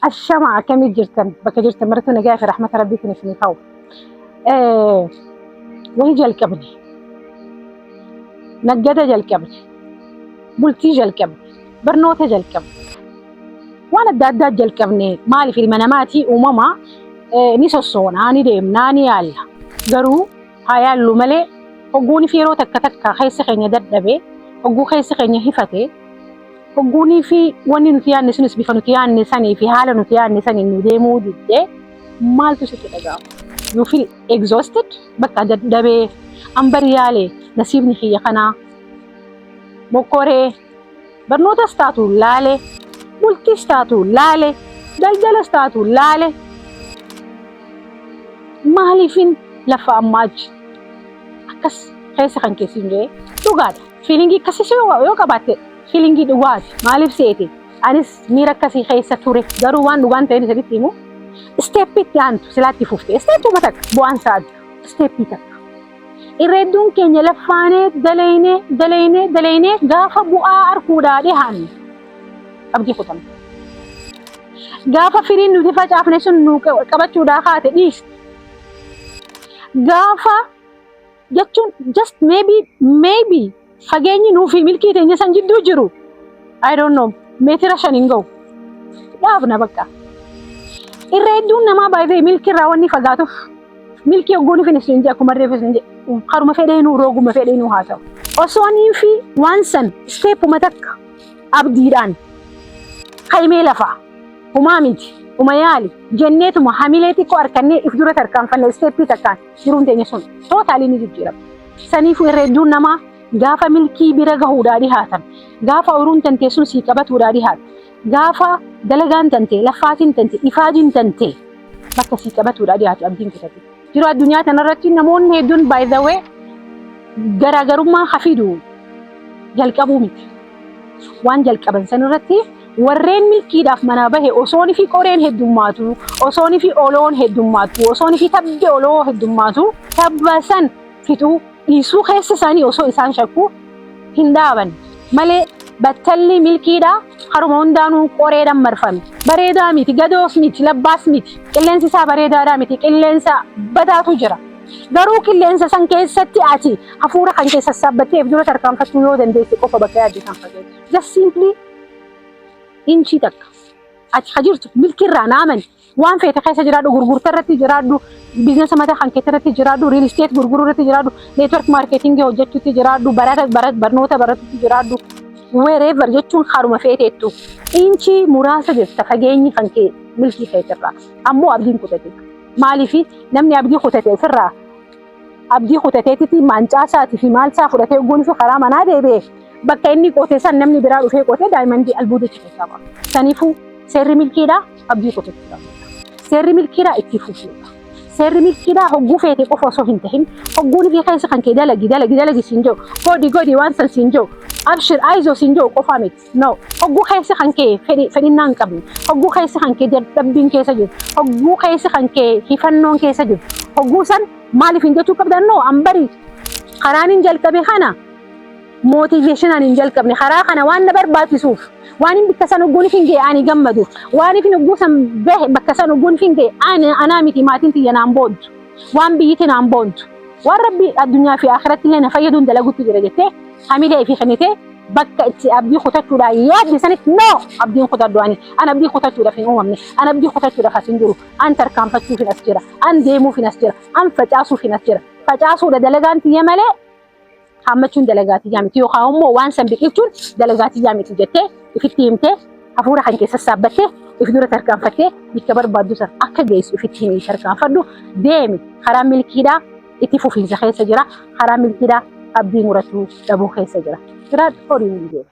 Ashama, akkamii jirtan? Bakka jirtan maratti nagaa fi rahmata rabbiitiin isinii ta'u. Wayii jalqabne. Naggada jalqabne. Bultii jalqabne. Barnoota jalqabne. Waan adda addaa jalqabne. Maaliif? Ilma namaatii uumamaa ni sossoonaa, ni deemnaa, ni yaalla. Garuu haa yaallu malee, hogguun fi yeroo takka takka keessa keenya dadhabe, hogguu keessa keenya hifate, hogguunii fi wanni nuti yaadne sunis bifa nuti yaadne sanii fi haala nuti yaadne sanii nu deemuu diddee, maaltu sitti dhaga'ama? You feel exhausted, bakka dadhabee, an bari yaale, nasiibni kiyya kanaa, mokkoree, barnootas taatu laale, bultiis taatu laale, daldalas taatu laale, maaliifin lafa ammaa achi akkas keessa kan keessi hin jee dhugaadha. Feelingii akkasii yoo qabaatte, feelingii dhugaati. Maaliif seete? Anis miira akkasii keessa ture. Garuu waan dhugaan ta'een isinitti himu, steppii itti aantu silaatti fufte. Steppuma takka bu'aan isaa adda. Steppii takka. Irra hedduun keenya laffaanee dalaynee dalaynee dalaynee gaafa bu'aa arguudhaa dhihaanne abdii kutanna. Gaafa firiin nuti facaafne sun nu qabachuudhaa kaate dhiiste. Gaafa jechuun just maybe fageenyi nuu fi milkii teenya san jidduu jiru, I don't know, meetira 5 hin ga'u. Dhaabna bakka. Irra hedduun namaa baay'ee milkii irraa wanni fagaatuuf, milkii hogguun fi isin jedhe, akkuma reefu isin jedhe, karuma fedheenuu, rooguma fedheenuu haa ta'u. Osoo nii fi waan san steppuma takka abdiidhaan kaymee lafaa humaa miti, huma yaali jenneetuma hamilee xiqqoo harkannee if dura tarkaanfanne, steppii takkaan jiruun teenya sun totally ni jijjiirama. Saniifuu irra hedduun namaa gaafa milkii bira gahuudhaa dhihaatan, gaafa oyiruun tantee sun sii qabatuudhaa dhihaatu, gaafa dalagaan tantee, laffaatiin tantee, ifaajiin tantee bakka sii qabatuudhaa dhihaatu abdiin kutate. Yeroo addunyaa kanarratti namoonni hedduun, by the way, garaagarummaa hafidu jalqabuu miti. Waan jalqaban sanirratti warreen milkiidhaaf manaa bahe, osoon fi qoreen heddummaatu, osoon fi oloon heddummaatu, osoon fi tabbi oloo heddummaatu, tabba san fixuu dhiisuu keessa isaanii osoo isaan shakkuu hin dhaaban malee, battalli milkiidhaa haruma hundaanuu qoreedhaan marfame. Bareedaa miti, gadoos miti, labbaas miti, qilleensi isaa bareedaadhaa miti, qilleensa badaatu jira. Garuu qilleensa san keessatti ati hafuura kan keessa saabbattee dura tarkaanfachuu yoo dandeesse qofa bakka yaadde san fageessu. Just simply inchii takka. Ati ka jirtu milkiirraa naaman waan feete keessa jiraadhu, gurgurtaa irratti jiraadhu, businessa mataa kan keetti irratti jiraadhu, real estate gurguruu irratti jiraadhu, network marketingii hojjechuutti jiraadhu, barata barnoota baratutti jiraadhu, wherever jechuun haruma feeteettu. Inchii muraasa jirta fageenyi kan kee milkii keetirraa. Ammoo abdiin kutate. Maaliifi? Namni abdii kutate ofirraa abdii kutateetiti maancaasaati fi maalsaa fudhatee ogguun fi karaa manaa deebi'e, bakka inni qote san namni biraa dhufee qotee diamondii albuudicha keessaa ba'a. Saniifuu seerri milkiidhaa abdii kutachuudha. Seerri milkiidhaa itti fufuudha. Seerri milkiidhaa hogguu feete qofa osoo hin tahin, hogguun fi keessa kan kee dalagi dalagi dalagi siin jiru, godhi godhi waan san siin jiru, abshir ayizoo siin jiru qofaa miti. No, hogguu keessa kan kee fedhinnaa hin qabne, hogguu keessa kan kee dadhabbiin keessa jiru, hogguu keessa kan kee hifannoon keessa jiru, hogguu san maaliif hin jechuu qabdan? No, an bari karaan hin jalqabe kana motivationaan hin jalqabne. Karaa kana waan na barbaachisuuf, waan hin bakka san hogguun hin ga'e ani gammaduuf, waan hin hogguu san bahe bakka san hogguun hin ga'e ani anaa miti, maatiin tiyya naan boontu, waan biyyiti naan boontu, waan rabbi addunyaa fi akhiratti illee na fayyaduun dalagutti jira jettee hamilee fi kennitee, bakka itti abdii kutachuudhaan yaadde sanitti, no, abdiin kutadhu, ani an abdii kutachuudhaaf hin uumamne, an abdii kutachuudhaaf as hin jiru, an tarkaanfachuuf hin as jira, an deemuuf hin as jira, an facaasuuf hin as jira. Facaasuudha dalagaan tiyya malee haammachuun dalagaa tiyyaa miti, yookaan immoo waan san biqilchuun dalagaa tiyyaa miti jettee ifitti himtee, hafuura kan keessa saabbattee, if dura tarkaanfattee bakka barbaaddu san akka geessu ifitti himii tarkaanfadhu, deemi. Karaa milkiidhaa itti fufiinsa keessa jira. Karaa milkiidhaa abdii murachuu dhabuu keessa jira. Jiraadhu, horii ni deema.